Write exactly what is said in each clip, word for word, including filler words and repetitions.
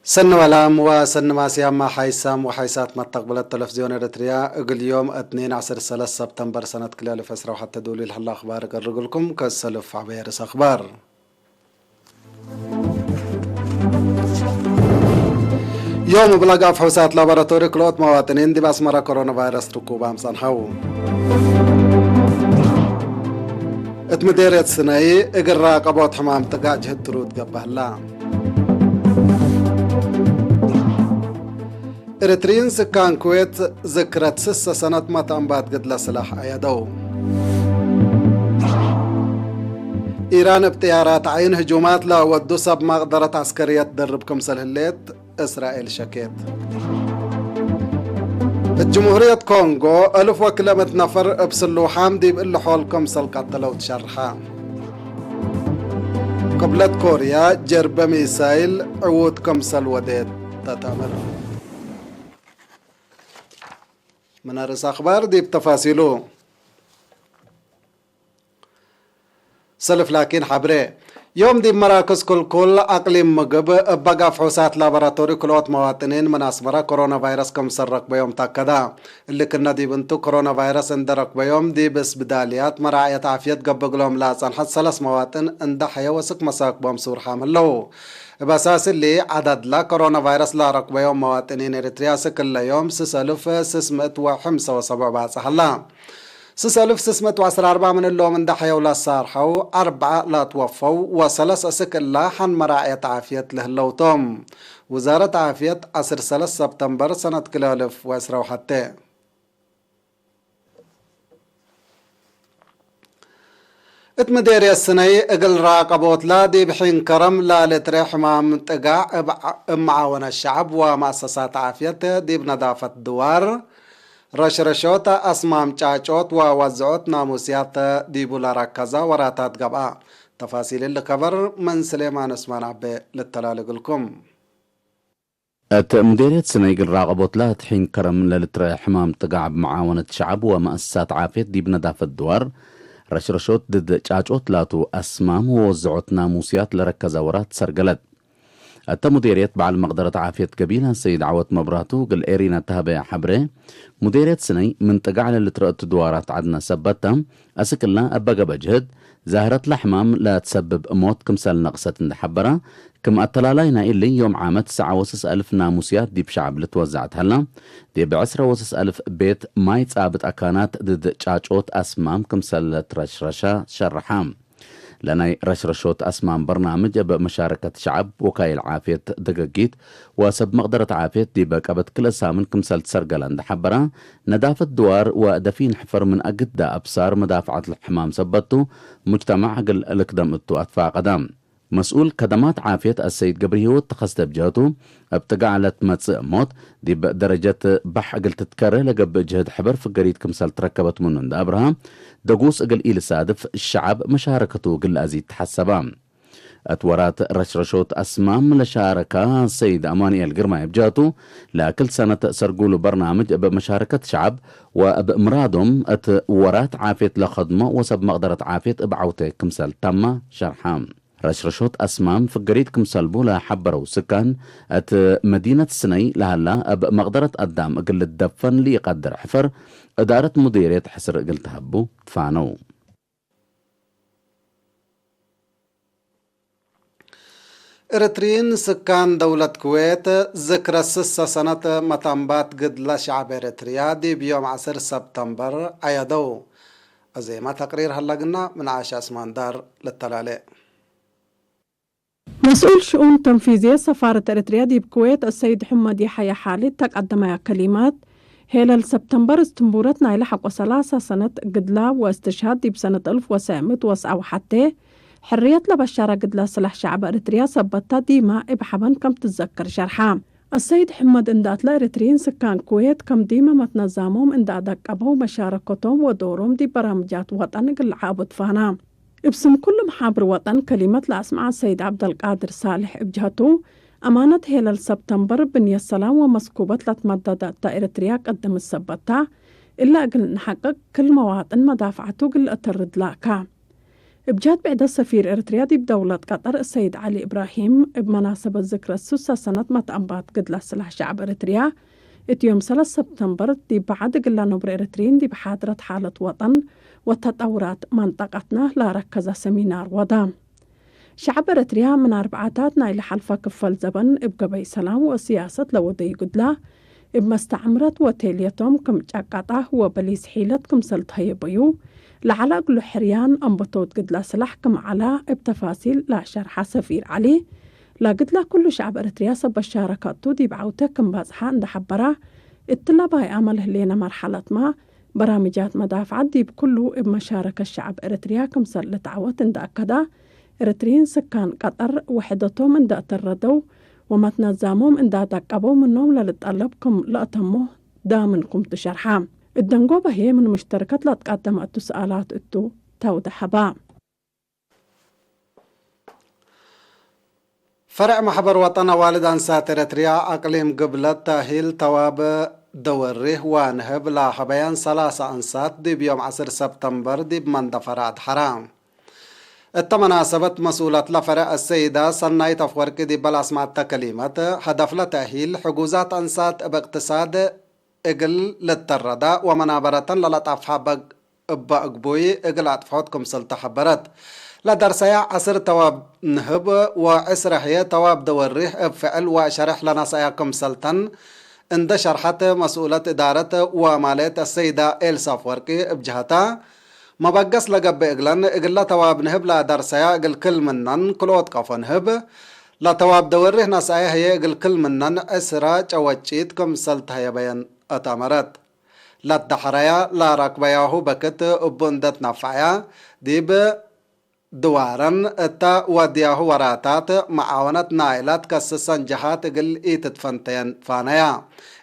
ሰኒ ወላም ወሰኒ ማስያማ ሓይሳም ወሓይሳት መተቅብለት ተለፍዝዮን ኤረትርያ፣ እግል ዮም እትኔን ዐስር ሰለስ ሰብተምበር ሰነት ክልኤ አልፍ ዕስራ ወሐቴ ዱሊል ሀለ አኽባር እቀርግልኩም። ከሰልፍ ዐበየ ርእስ አኽባር። ዮም እብ ለጋፍ ሑሳት ላቦራቶሪ ክልኦት መዋጥኒን ዲብ አስመረ ኮሮና ቫይረስ ርኩባም ጸንሐው። እት ምዴርየት ስነይ እግል ራቀቦት ሕማም ጥጋዕ ጅህድ ትሩድ ገብአ ህላ። ኤረትርዪን ስካን ኩዌት ዝክረት ስሰ ሰነት መትአንባት ግድለ ስላሕ አየደው። ኢራን እብ ጥያራት ዐይን ህጁማት ለወዱ ሰብ መቅደረት ዐስከርየት ደርብ ክምሰል ህሌት እስራኤል ሸኬት። እት ጅምሁርየት ኮንጎ እልፍ ወክልኤ ምእት ነፈር እብ ስሉሓም ዲብ እሊ ሖል ክምሰል ቀተለው ትሸርሐ። ቅብለት ኮርያ ጀርበ ሚሳይል ዕዉት ክምሰል ወዴት ተትአምር። ምን አርእስ አኽባር ዲብ ተፋሲሉ። ሰልፍ ላኪን ሐብሬ። ዮም ዲብ መራክዝ ክልኩል አቅሊም ምግብ እበ ጋፍ ሑሳት ላቦራቶሪ ክልኦት መዋጥኒን ምን አስመረ ኮሮና ቫይረስ ክምሰል ረክበዮም ተአከዳ። እሊ ክነ ዲብ እንቱ፣ ኮሮና ቫይረስ እንደ ረክበዮም ዲብ እስብዳልያት መራዕየት ዓፍየት ገብእ እግሎም ለአጸንሐት ሰለስ መዋጥን እንደ ሐየ ወስክ መሳክቦም ሱር ሓም ህለው። እብ አሳስ እሊ፣ ዐዳድ ለኮሮና ቫይረስ ለረክበዮም መዋጥኒን ኤረትርያ ስክ እለ ዮም ስስ አልፍ ስስ ምእት ወሐምሰ ወሰቡዕ ባጽሕ ሀላ። ስስ አልፍ ስስ ምእት ወዐስር አርበዕ ምን እሎም እንደ ሐየው ለሳርሐው፣ አርበዕ ለትወፈው ወሰለስ እስክ እለ ሐን መራዕየት ዓፍየት ለህለው ቶም። ውዛረት ዓፍየት ዐስር ሰለስ ሰብተምበር ሰነት ክልኤ አልፍ ወዕስራ ወሐቴ። እት ምዴርየት ስነይ እግል ራቀቦትለ ዲብ ሒን ከረም ለልትረ ሕማም ጥጋዕ እብ ዐ-፣ እብ መዓወነት ሸዐብ ወመአሰሳት ዓፍየት ዲብ ነዳፈት ድዋር፣ ረሽረሾት፣ አስማም ጫጮት ወወዝዖት ናሙስያት ዲቡ ለረከዘ ወራታት ገብአ። ተፋሲል እሊ ከበር ምን ስሌማን ዑስማን ዐቤ ልተላሌ እግልኩም። እት ምዴርየት ስነይ እግል ራቀቦትለ እት ሒን ከረም ለልትረኤ ሕማም ጥጋዕ እብ መዓወነት ሸዐብ ወመአሰሳት ዓፍየት ዲብ ነዳፈት ድዋር፣ ረሽረሾት ድድ ጫጮት ላቱ አስማም ወወዝዖት ናሙስያት ለረከዘ ወራት ሰርገለት። እተ ሙዴርየት በዐል መቅደረት ዓፍየት ገቢላ ሰይድ ዐወት መብራቱ እግል ኤሪና ተሀበየ ሐብሬ፣ ሙዴርየት ስነይ ምን ጥጋዕ ለልትረአ እቱ ድዋራት ዐድነ ሰበት ተ፣ አስክ እለ እበ ገብአ ጅህድ፣ ዛህረት ለሕማም ለትሰብብ ሞት ክምሰል ነቅሰት እንዴ ሐበረ፣ ክም አተላላይ ናይ እሊ ዮም ዓመት ትስዐ ወስስ አልፍ ናሙስያት ዲብ ሸዐብ ልትወዘዐት ሀላ፣ ዲብ ዕስረ ወስስ አልፍ ቤት ማይ ጻብጥ አካናት ድድ ጫጮት አስማም ክምሰል ለትረሽረሸ ሸርሐ። ለናይ ረሽረሾት አስማም በርናምጅ እብ መሻረከት ሸዐብ ወካይል ዓፍየት ደገጊት ወሰብ መቅደረት ዓፍየት ዲበ ቀበት ክልኤ ሳምን ክምሰል ትሰርገለ እንዴ ሐበረ፣ ነዳፈት ድዋር ወደፊን ሕፈር ምን አግደ አብሳር መዳፍዐት ለሕማም ሰበት ቱ፣ ሙጅተማዕ እግል ልክደም እቱ አትፋቀደ። መስኡል ከደማት ዓፍየት አሰይድ ገብረሂወት ተኸስተ ብጀህቱ፣ እብ ጥጋዕ ለትመጽእ ሞት ዲብ ደረጀት ባሕ እግል ትትከሬ ለገብእ ጅህድ ሕበር ፍገሪት ክምሰል ትረከበት ምኑ እንዴ አብርሀ፣ ደጉስ እግል ኢልሳድፍ ሸዐብ መሻረከቱ እግል ለአዚድ ተሐሰበ። እት ወራት ረሽረሾት አስማም ለሻረከ ሰይድ አማኑኤል ግርማይ እብ ጀህቱ፣ ለክል ሰነት ሰርጉሉ በርናምጅ እብ መሻረከት ሸዐብ ወእብ ምራዶም እት ወራት ዓፍየት ለከድሞ ወሰብ መቅደረት ዓፍየት እብ ዐውቴ ክምሰል ተመ ሸርሐ። ረሽረሾት አስማም ፍገሪት ክምሰልቡ ለሐበረው ስካን፣ እት መዲነት ስነይ ለሀላ እብ መቅደረት አዳም እግል ልትደፈን ለኢቀድር ሕፈር፣ እዳረት ሙዲርየት ሕስር እግል ተሀቡ ትፋነው። ኤረትርዪን ስካን ደውለት ኩዌት ዝክረ ስሰ ሰነት መተንባት ግድለ ሸዐብ ኤረትርያ ዲብ ዮም ዐስር ሰብተምበር ዐየደው። አዜመ ተቅሪር ሀለ ግና ምን ዓሻ እስማን ዳር ልተላሌ። መስኡል ሽኡን ተንፊዝየ ሰፋረት ኤረትርያ ዲብ ኩዌት አሰይድ ሕመድ የሐየ ሐሊድ ተቀደመያ ከሊማት፣ ሄለል ሰብተምበር እስትንቡረት ናይለ ሐቆ ሰላሳ ሰነት ግድላ ወእስትሽሃድ ዲብ ሰነት አልፍ ወሰዕ ምእት ወሰዓ ወሐቴ፣ ሕርየት ለበሻረ ግድለ ስላሕ ሸዐብ ኤረትርያ ሰበታ ዲማ እብ ሐበን ከም ትዘከር ሸርሐ። አሰይድ ሕመድ እንደ አትለ ኤረትርዪን ስካን ኩዌት ከም ዲመ መትነዛሞም እንደ አደቀበው መሻረከቶም ወዶሮም ዲብ በራምጃት ወጠን እግል ለዓቡ ትፋና። እብ ስም ኩሉ መሓብር ወጠን ከሊመት ለአስምዐ ሰይድ ዐብደልቃድር ሳልሕ እብ ጀሀቱ፣ አማነት ሄለል ሰብተምበር ብንየት ሰላም ወመስኩበት ለትመደደ እተ ኤረትርያ ቅድም ሰበታ፣ እለ እግል ነሐቅቅ ክል መዋጥን መዳፍዐቱ እግል ለአተርድ ላካ። እብ ጀህት ብዕደት ሰፊር ኤረትርያ ዲብ ደውለት ቀጠር ሰይድ ዐሊ እብራሂም፣ እብ መናሰበት ዝክረ ሱሳ ሰነት መትአንባት ግድለ ስላሕ ሸዐብ ኤረትርያ፣ እት ዮም ሰለስ ሰብተምበር ዲብ በዐድ እግለ ነብሮ ኤረትርዪን ዲብ ሓድረት ሓለት ወጠን ወተጠውራት መንጠቀትነ ለረከዘ ሰሚናር ወደ። ሸዐብ ኤረትርያ ምን አርብዓታት ናይ ለሐልፈ ክፈል ዘበን እብ ገበይ ሰላም ወስያሰት ለወደዩ ግድለ፣ እብ መስተዕምረት ወቴልየቶም ክም ጨቀጠ ወበሊስ ሒለት ክምሰል ተሀየበዩ፣ ለዐለ እግሉ ሕርያን አንበቶት ግድለ ስላሕ ክም ዐለ እብ ተፋሲል ለሸርሐ ሰፊር ዐሊ፣ ለግድለ ኩሉ ሸዐብ ኤረትርያ ሰበት ሻረከቱ ዲብ ዐውተ ክም በጽሐ እንዴ ሐበረ፣ እትለ ባይአመ ለህሌነ መርሐለትመ፣ በራምጃት መዳፍዐት ዲብ ኩሉ እብ መሻረከት ሸዐብ ኤረትርያ ክምሰል ልትዐወት እንዴ አከደ፣ ኤረትርዪን ስካን ቀጠር ውሕደቶም እንዴ አተረደው ወመትነዛሞም እንዴ አደቀበው ምኖም ለልጠለብ ክም ለአተሞ ዳምን ክምቱ ሸርሐ። እት ደንጎበ ህዬ ምን ሙሽተረከት ለትቀደመ እቱ ሰኣላት እቱ ተውደሐ በ። ፈርዕ መሕበር ወጠን አዋልድ አንሳት ኤረትርያ አቅሊም ግብለት ታሂል ተዋብ ደወሪህ ወንህብ ለሀበያን ሰላሳ አንሳት ዲብ ዮም ዐስር ሰብተምበር ዲብ መንደፈረ አድሐረ። እተ መናሰበት መስኡለትለ ፈርዕ አሰይዳ ሰናይት አፍወርቂ ዲበ ለአስመዐተ ከሊመት፣ ሀደፍለ ተእሂል ሕጉዛት አንሳት እብ እቅትሳድ እግል ልተረዳ ወመናበረተን ለለጠፍሐ በግ እበ እግቡይ እግል አጥፍሖት ክምሰል ተሐበረት። ለደርሰያ ዐስር ተዋብ ንህብ ወዕስረ ህዬ ተዋብ ደወሪህ እብ ፍዕል ወሸሬሕ ለነሰአያ ክምሰልተን እንደ ሸርሐት መስኡለት እዳረት ወማልየት አሰይዳ ኤልሳ አፍወርቂ እብ ጀሀታ፣ መበገስ ለገብእ እግለን እግለ ተዋብ ንህብ ለአደርሰያ እግል ክል ምነን ክልኦት ቀፎ ንህብ። ለተዋብ ደወሪህ ነሰአያ ህዬ እግል ክል ምነን ዕስረ ጨወጪት ክምሰል ተሀየበየን አትአመረት። ለትደሐረያ ለረክበያሁ በክት እቡ እንደ ትነፈዐያ፣ ዲብ ድዋረን እተ ወድያሁ ወራታት መዓወነት ናይላት ከስሰን ጀሃት እግል ኢትትፈንተየን ፋነያ።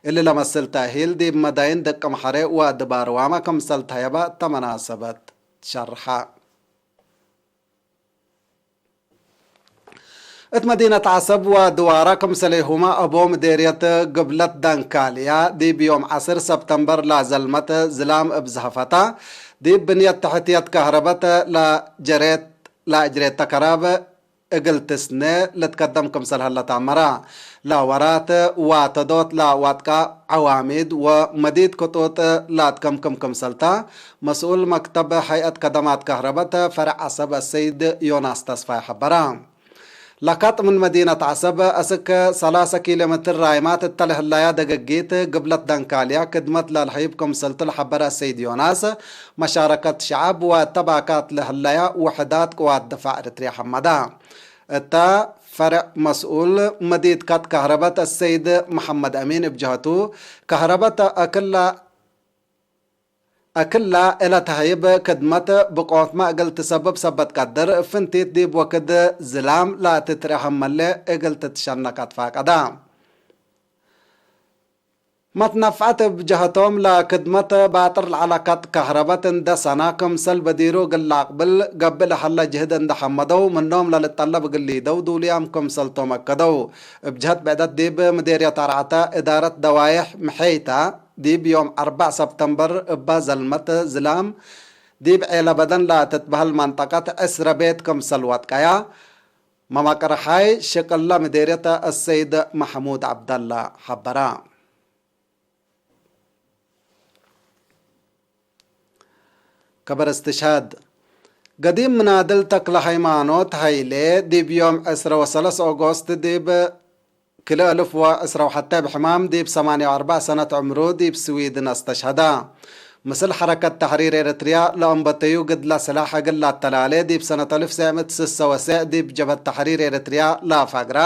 እሊ ለመስል ተእሂል ዲብ መዳይን ደቀምሐሬ ወድባርዋመ ክምሰል ተህየበ እተ መናሰበት ሸርሐ። እት መዲነት ዐሰብ ወድዋራ ክምሰሌሁመ አቦ ምዴርየት ግብለት ደንካልያ፣ ዲብ ዮም ዐስር ሰብተምበር ለዘልመት ዝላም እብ ዝሀፈታ፣ ዲብ ብንየት ተሕትየት ከህረበት ለጀሬት ለእጅሬተ ከራብ እግል ትስኔ ልትከደም ክምሰል ሀለ ተአመረ። ለወራት ዋተዶት ለዋጥቃ ዐዋሚድ ወመዲት ክጡጥ ለአትከምክም ክምሰልታ፣ መስኡል መክተብ ሀይአት ከደማት ከህረበት ፈርዕ ዐሰብ አሰይድ ዮናስ ተስፋይ ሐበረ። ለካጥ ምን መዲነት ዐሰብ አስክ ሰላሰ ኪሎ ሜትር ራይማት እተ ለህለያ ደገጊት ግብለት ደንካልያ ክድመት ለልሀይብ ክምሰልቱ ለሐበረ አሰይድ ዮናስ፣ መሻረከት ሸዐብ ወተባካት ለህለያ ውሕዳት ቅዋት ድፋዕ ኤረትርያ ሐመዳ። እተ ፈርዕ መስኡል መዲት ካት ከህረበት አሰይድ መሐመድ አሚን እብ ጀሀቱ፣ ከህረበት አክላ አክላ እለ ተህይብ ክድመት ብቆትመ እግል ትሰብብ ሰበት ቀድር፣ ፍንቲት ዲብ ወክድ ዝላም ለትትረሀመሌ እግል ትትሸነክ አትፋቀዳ። መትነፍዐት እብ ጀሀቶም ለክድመት ባጥር ለዐለ ከጥ ከህረበት እንደ ሰና ክምሰል በዲሩ እግል ለአቅብል ገብእ ለሀለ ጅህድ እንደ ሐመደው፣ ምኖም ለልጠለብ እግል ሊደው ዱልያም ክምሰልቶም አከደው። እብ ጀሀት ብዕደት ዲብ ምዴርየት አርዓተ እዳረት ደዋዬሕ ምሔይታ፣ ዲብ ዮም አርበዕ ሰብተምበር እበ ዘልመት ዝላም ዲብ ዔለ በደን ለትትበህል መንጠቀት ዕስረ ቤት ክምሰል ወጥቀያ፣ መመቅርሓይ ሽቅለ ምዴርየት አሰይድ መሕሙድ ዐብደላ ሐበረ። ከበር እስትሽሃድ። ገዲም ምናድል ተክለ ሃይማኖት ሀይሌ፣ ዲብ ዮም ዕስረ ወሰለስ ኦጎስት ዲብ ክልኤ እልፍ ወዕስረ ወሐቴ እብ ሕማም ዲብ ሰማንየ ወአርበዕ ሰነት ዕምሩ ዲብ ስዊድን አስተሽሀዳ። ምስል ሐረከት ተሕሪር ኤረትርያ ለአንበተዩ ግድለ ስላሕ እግል ለአተላሌ፣ ዲብ ሰነት አልፍ ሰዕ ምእት ስሰ ወሰዕ ዲብ ጀብሀት ተሕሪር ኤረትርያ ለአፋግራ፣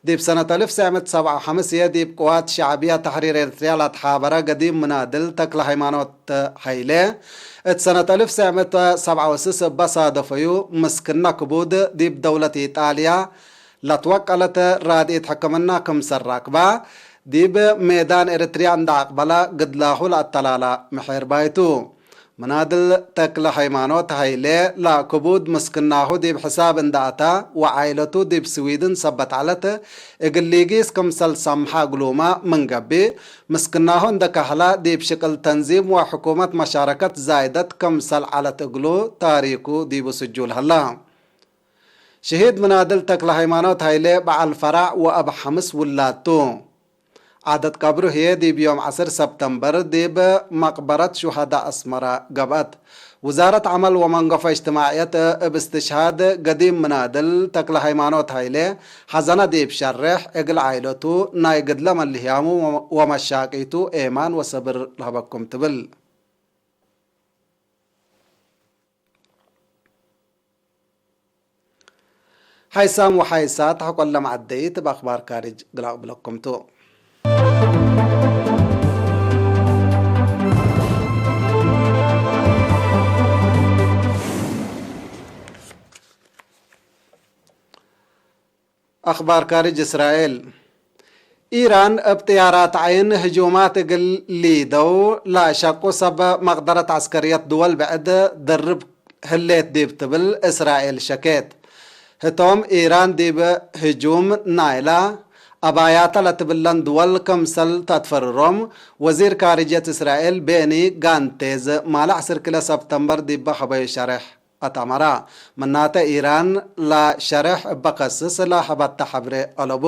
ዲብ ሰነት አልፍ ሰዕ ምእት ሰብዓ ወሐምስ ዲብ ቅዋት ሸዕብያ ተሕሪር ኤረትርያ ለአትሓበረ ገዲም ምናድል ተክለ ሃይማኖት ሀይሌ፣ እት ሰነት አልፍ ሰዕ ምእት ሰብዓ ወስስ እበ ሳደፈዩ ምስክነ ክቡድ ዲብ ደውለት ኢጣልያ ለትወቀለት ራድኢት ሕክምና ክምሰል ራክባ፣ ዲብ ሜዳን ኤረትርያ እንደ አቅበለ ግድላሁ ለአተላላ ምሔርባይቱ። ምናድል ተክለ ሃይማኖት ሃይሌ፣ ለክቡድ ምስክናሁ ዲብ ሕሳብ እንደ አታ ወዓይለቱ ዲብ ስዊድን ሰበት ዐለት፣ እግል ሊጊስ ክምሰል ሰምሐ እግሉመ ምን ገብእ፣ ምስክናሁ እንደ ከህለ ዲብ ሽቅል ተንዚም ወሕኩመት መሻረከት ዛይደት ክምሰል ዐለት እግሉ ታሪኩ ዲቡ ስጁል ሀላ። ሽሂድ ምናድል ተክለ ሃይማኖት ሃይሌ በዐል ፈራዕ ወአብ ሐምስ ውላድ ቱ። ዓደት ቀብሩ ህዬ ዲብ ዮም ዐስር ሰብተምበር ዲብ መቅበረት ሹሀዳእ አስመረ ገብአት። ውዛረት ዐመል ወመንገፎ እጅትማዕየት እብ እስትሽሃድ ገዲም ምናድል ተክለ ሃይማኖት ሃይሌ ሐዘነ ዲብ ሸሬሕ፣ እግል ዓኢለቱ ናይ ግድለ መልህያሙ ወመሻቂቱ ኤማን ወሰብር ለሀበኩም ትብል። ሓይሳም ወሓይሳት ሐቆለ መዐደይት እብ አኽባር ካርጅ ግላቅ ብለኩም ቱ። አኽባር ካርጅ እስራኤል። ኢራን እብ ጥያራት ዐይን ህጁማት እግል ሊደው ለሸቁ ሰብ መቅደረት ዐስከርየት ድወል ብዕድ ደርብ ህሌት ዲብ ትብል እስራኤል ሸኬት። ህቶም ኢራን ዲብ ህጁም ናይላ አባያተ ለትብለን ድወል ክምሰል ተትፈርሮም ወዚር ካርጅየት እስራኤል ቤኒ ጋንቴዝ ማለ ዐስር ክለ ሰብተምበር ዲበ ሀበዩ ሸሬሕ አትአመራ። ምናተ ኢራን ለሸሬሕ እበ ከስስ ለሀበተ ሐብሬ አለቡ።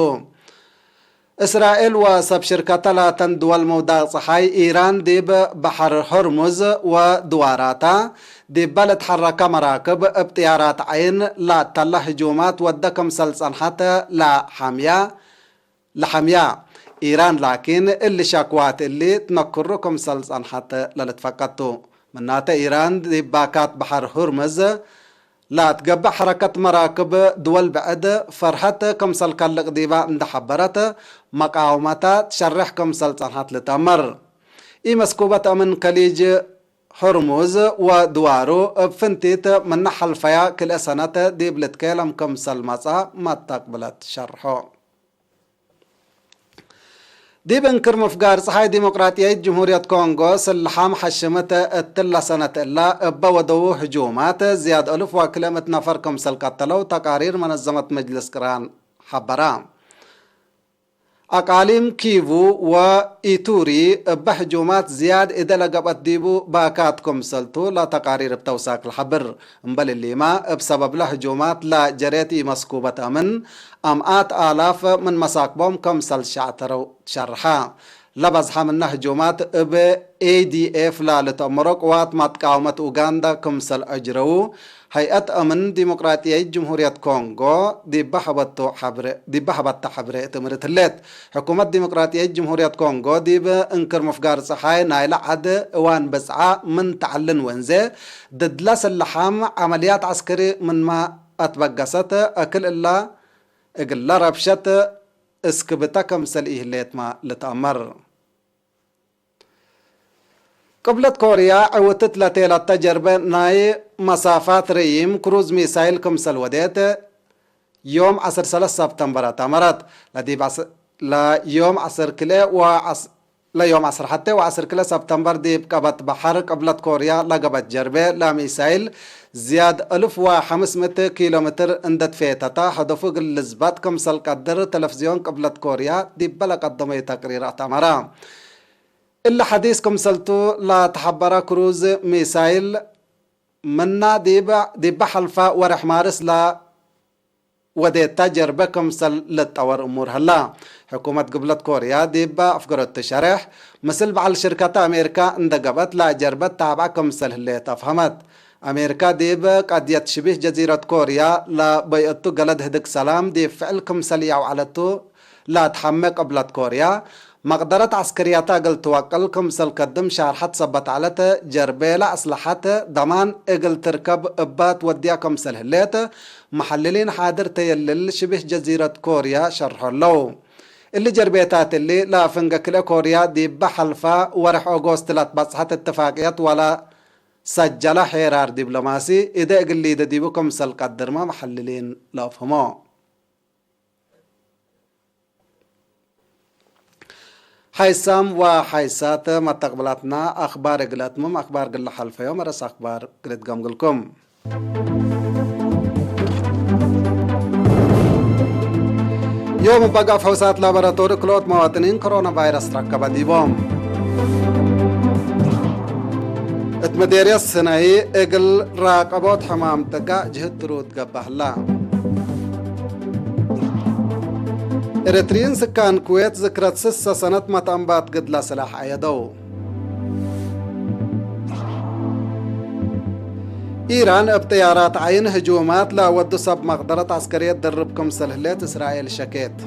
እስራኤል ወሰብ ሽርከተ ላተን ድወል ምውዳቅ ጸሓይ ኢራን ዲብ በሐር ሆርሙዝ ወድዋራታ ዲበ ልትሐረከ መራክብ እብ ጥያራት ዐይን ላተለ ህጁማት ወደ ክምሰል ጸንሐት ለሐምያ ለሐምያ። ኢራን ላኪን እሊ ሸክዋት እሊ ትነክሩ ክምሰል ጸንሐት ለልትፈቀድ ቱ። ምናተ ኢራን ዲብ ባካት በሐር ሁርምዝ ለአትገብእ ሐረከት መራክብ ድወል ብዕድ ፈርሀት ክምሰል ከልቅ ዲባ እንደ ሐበረት፣ መቃወመታ ትሸሬሕ ክምሰል ጸንሐት ልትአመር። ኢመስኩበት አምን ከሊጅ ሆርሙዝ ወድዋሩ እብ ፍንቲት ምነ ሐልፈያ ክልኤ ሰነት ዲብ ልትኬለም ክምሰል መጽአ መተቅብለት ሸርሖ። ዲብ እንክር ምፍጋር ጸሓይ ዲሞቅራጥያይት ጅምሁርየት ኮንጎ ስልሓም ሐሽምት እትለ ሰነት እላ እበ ወደዉ ህጁማት ዝያድ እሉፍ ወክልኤ ምእት ነፈር ክምሰል ቀተለው ተቃሪር መነዘመት መጅልስ ቅራን ሐበራ። አቃሊም ኪቩ ወኢቱሪ እበ ህጁማት ዝያድ እደ ለገብአት ዲቡ ባካት ክምሰልቱ ለተቃሪር እብ ተውሳክ ለሐብር። እምበል እሊመ፣ እብ ሰበብለ ህጁማት ለጀሬት ኢመስኩበት አምን፣ አምኣት አላፍ ምን መሳክቦም ከምሰል ሸዕተረው ትሸርሐ። ለበዝሐ ምነ ህጁማት እብ ኤ ዲ ኤፍ ለልትአመሮ ቅዋት መትቃወመት ኡጋንዳ ክምሰል አጅረዉ፣ ሀይአት አምን ዲሞቅራጥያይት ጅምሁርየት ኮንጎ ዲበ ሀበቶ ሐብሬ፣ ዲበ ሀበተ ሐብሬ እት እምርት ህሌት። ሕኩመት ዲሞቅራጥያይት ጅምሁርየት ኮንጎ ዲብ እንክር ምፍጋር ጸሓይ ናይለ ዐድ እዋን ብጽዓ ምን ተዐልን ወእንዜ፣ ድድለ ስልሓም ዐመልያት ዐስከሪ ምንመ አትበገሰት፣ አክል እላ እግለ ረብሸት እስክብተ ከምሰል ኢህሌትመ ልትአመር። ቅብለት ኮርያ ዕውትት ለቴለተ ጀርበ ናይ መሳፋት ረዪም ክሩዝ ሚሳይል ክምሰል ወዴት፣ ዮም ዐስር ሰለስ ሰብተምበር አትአመረት። ለዲብ ዐስ-፣ ለዮም ዐስር ክልኤ ወዐስ-፣ ለዮም ዐስር ሐቴ ወዐስር ክልኤ ሰብተምበር ዲብ ቀበት በሐር ቅብለት ኮርያ ለገበት ጀርቤ ለሚሳይል ዝያድ እልፍ ወሐምስ ምእት ኪሎ ሜትር እንደ ትፌተተ፣ ሀደፉ እግል ልዝበጥ ክምሰል ቀድር ተለፍዝዮን ቅብለት ኮርያ ዲበ ለቀደመዩ ተቅሪር አትአመረ። እሊ ሐዲስ ክምሰልቱ ለተሐበረ ክሩዝ ሚሳይል ምና ዲበ፣ ዲበ ሐልፈ ወርሕ ማርስ ለወዴታ ጀርበ ክምሰል ልትጠወር እሙር ሀላ። ሕኩመት ግብለት ኮርያ ዲበ አፍገረቱ ሸሬሕ፣ ምስል በዐል ሽርከተ አሜሪካ እንደ ገብአት ለጀርበት ታብዐ ክምሰል ህሌት አፍሀመት። አሜሪካ ዲብ ቀድየት ሽቢህ ጀዚረት ኮርያ ለበይአቱ ገለድ ህድግ ሰላም ዲብ ፍዕል ክምሰል ኢአውዐለቱ ለትሐሜ ቅብለት ኮርያ፣ መቅደረት ዐስከርያተ እግል ትወቅል ክምሰል ከድም ሻርሐት ሰበት ዐለት፣ ጀርቤለ አስለሐት ደማን እግል ትርከብ እባ ትወድያ ክምሰል ህሌት፣ መሐልሊን ሓድር ተየልል ሽቢህ ጀዚረት ኮርያ ሸርሖ ለው። እሊ ጀርቤታት እሊ ለአፍንገ ክልኤ ኮርያ ዲበ ሐልፈ ወርሕ ኦጎስት ለትበጽሐት እትፋቅየት ወለ ሰጀለ ሄራር ዲብሎማሲ እደ እግል ሊደ ዲቡ ክምሰል ቀድርመ መሐልሊን ለአፍህሞ። ሓይሳም ወሓይሳት መተቅብላትና፣ አክባር እግል አትምም፣ አክባር እግል ለሐልፈዮም አርእስ አክባር እግል እትገምግልኩም። ዮም እበ ገፍ ሕውሳት ላቦራቶሪ ክልኦት መዋጥኒን ኮሮና ቫይረስ ትረከበ ዲቦም። እት መዴርየት ስነሂ እግል ራቀቦት ሕማም ጥጋእ ጅህድ ትሩድ ገብአ ህላ። ኤረትርዪን ስካን ኩዌት ዝክረት ስሰ ሰነት መትአንባት ግድለ ስላሕ አየደው። ኢራን እብ ጥያራት ዓይን ህጁማት ለወዱ ሰብ መቅደረት ዐስከርየት ድርብ ክምሰል ህሌት እስራኤል ሸኬት።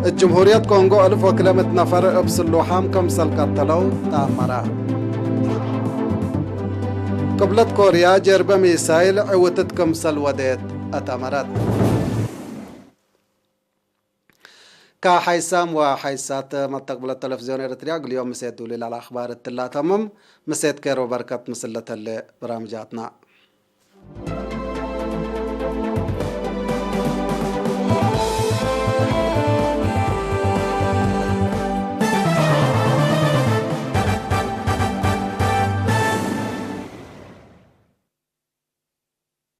እት ጅምሁርየት ኮንጎ እልፍ ወክለ ምእት ነፈር እብ ስሉሓም ክምሰል ቀተለው ተአመረ። ቅብለት ኮርያ ጀርበ ሚሳይል ዕውትት ክምሰል ወዴት አተመረት። ከሓይሳም ወሓይሳት መተቅብለት ተለፍዝዮን ኤረትርያ፣ እግል ዮም ምሴት ዱሊ ለአክባር እትላ ተምም፣ ምሴት ኬሮ በርከት ምስል ለተሌ በራምጃትና።